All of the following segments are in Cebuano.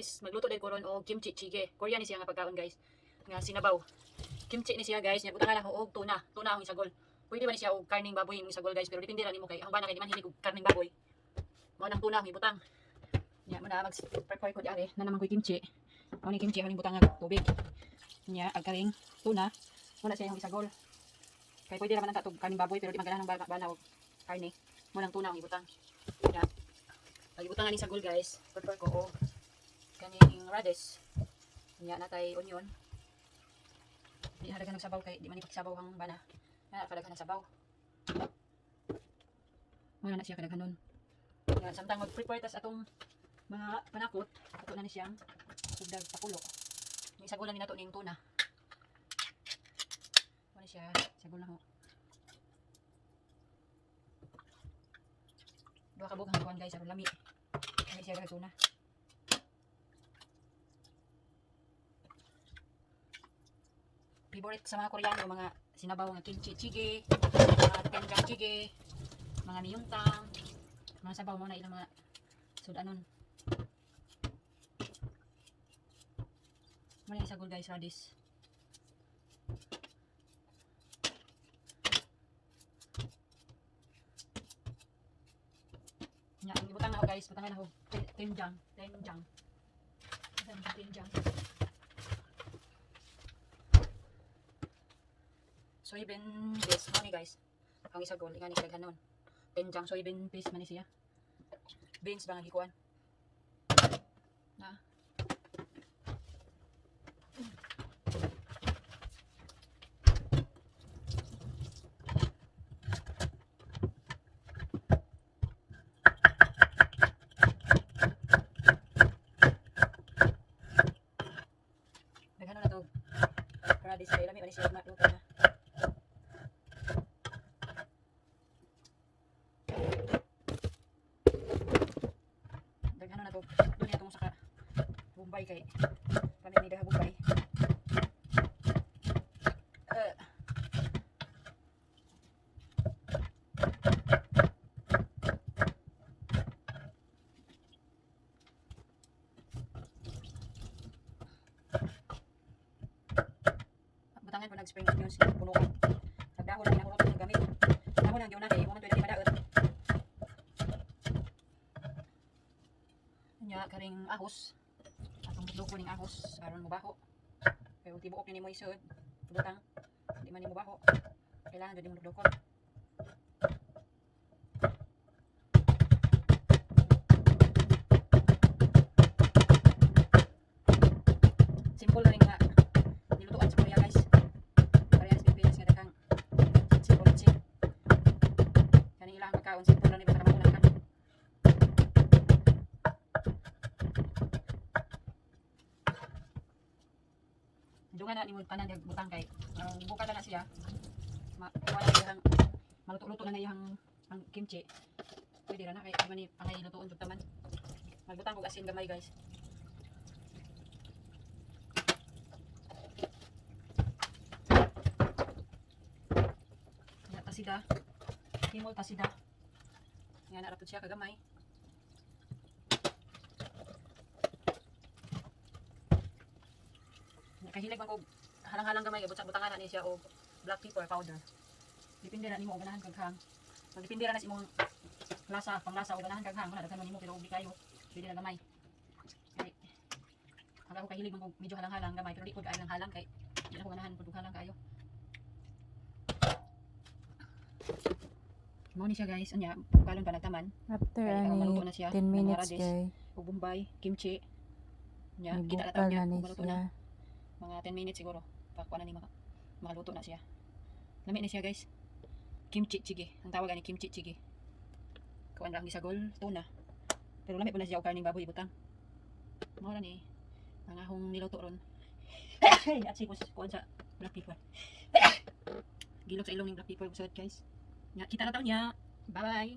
Guys. Magluto din ko ron og kimchi jjigae. Korean ni siya nga pagkaon, guys. Nga sinabaw. Kimchi ni siya, guys. Nya butangan ako og tuna. Tuna akong isagol. Pwede ba ni siya og karning baboy imong isagol, guys, pero depende ra nimo kay ang bana kay di man hilig og karning baboy. Mao nang tuna akong ibutang. Nya mo na mag-prepare ko di ari na naman ko'y kimchi. Mao ni kimchi akong ibutang og tubig. Nya ag karing tuna. Mao na siya yung isagol. Kay pwede ra man ang tatog karning baboy, pero di man ganahan ang bana og karne. Mao nang tuna akong ibutang. Nya pag ibutang ani sagol, guys, prepare ko og kaning radish. Nya na tay onion. Di hadagan og sabaw kay di man ipagsabaw ang bana. Na kadaghan ng sabaw. Wala na siya kadaghanon. Nya samtang mag-prepare tas atong mga panakot, ato na ni siyang sugdag pakulo. Yung sagol na ni nato ning tuna. Wala siya, sagol na ho. Duha ka buhok ang kuan, guys, aron lami. Lami siya kag tuna. Favorite sa mga Koreano, mga sinabaw nga kimchi jjigae, mga doenjang jjigae, mga miyuntang, mga sabaw mo na ilang mga sudanon. Muna yung isagol, guys, radish. Nya, ang ibutang na ako, guys, butangan na ako. Doenjang, doenjang. Asa man siya, doenjang? Soybean paste mo ni, guys. Ang isagol, ingani kadaghanon. Doenjang soybean paste man ni siya. Beans ba nga gikuan? Na. Daghanon na to. Radish kay lami man ni siya maluto na. Daghanon na to. Doon niya itong saka Bombay kay kami ni daha Bombay. Butangan ko nag spring onions punuan. Pagdahon lang nahurot ang gamit. Dahon ang gyud na kay mo man tuwing madaot. Nya karing ahos. Atong duko ning ahos aron mobaho. Pero tibuok ni mo isod. Butang di man nimo baho. Kailangan jud nimo dukon. Simple na rin nga nilutuan sa Korea, guys. Parehas Pilipinas nga daghang simple litsi. Kaning ilang pagkaon simple lang ni basta mauna ka. Dungan na nimo tanan diha butang kay ang buka na siya. Ma wala iyang maluto-luto na na iyang ang kimchi. Pwede ra na kay di man ni angay lutuon jud taman. Magbutang og asin gamay, guys. Ya tasida. Himol tasida. Nga na ra pud siya kagamay. Kahilig man ko halang-halang gamay, butang butangan na ni siya og black pepper powder. Depende ra nimo og ganahan kag hang. Magdepende ra na sa imong lasa, panglasa og ganahan kag hang, wala daghan man nimo, pero og di kayo, pwede ra gamay. Kay ang ako kahilig man ko medyo halang-halang gamay, pero di ko kaayo halang kay di na ko ganahan pud og halang kaayo. Mao ni siya, guys, unya bukalon pa nagtaman. After Kay aron ani maluto na siya 10 ng minutes radish kay ug Bombay, kimchi. Nya kita na nibukal taon niya na ni kung maluto na. siya. Mga 10 minutes siguro. Pakuha na ni makaluto na siya. Lami ni siya, guys. Kimchi jjigae. Ang tawag ani kimchi jjigae. Kuan ra ang gisagol, tuna. Pero lami po na siya og karning baboy ibutang. Mao ra ni ang ahong niluto ron. At sikos kuan sa black pepper. Gilok sa ilong ning black pepper busod, guys. Nya kita na taon niya. Bye bye.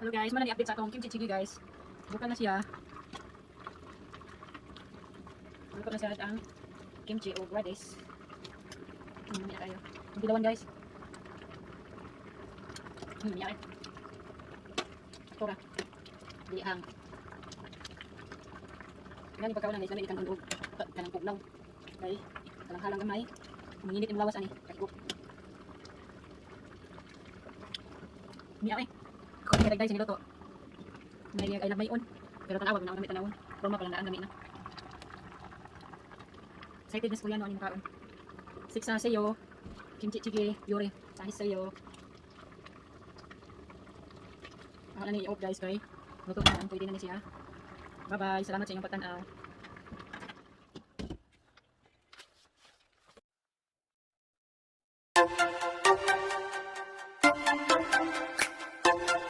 Hello guys, man ni update sa atong kimchi jjigae, guys. Bukal na siya. Luto na siya ang kimchi o radish. Kayo. Ang dilawan, guys. Yari. Sakto ra. Di hang. Gani pagkaon na guys, lami ikan og kanang pugnaw. Okay. Halang-halang gamay. Manginit imong lawas ani. Kahigop. Miyaw eh. Kung kaya guys, niluto. May ay lamayon. Pero tanawa na gamit tanawon. Roma pa lang daan gamit na. Excited na sa Koreano ani makaon. Siksa sayo. Kimchi jjigae, yore. Sahis sayo. Ako na ni i-off guys kay luto na, pwede na ni siya. Bye-bye. Salamat sa inyong pagtan-aw.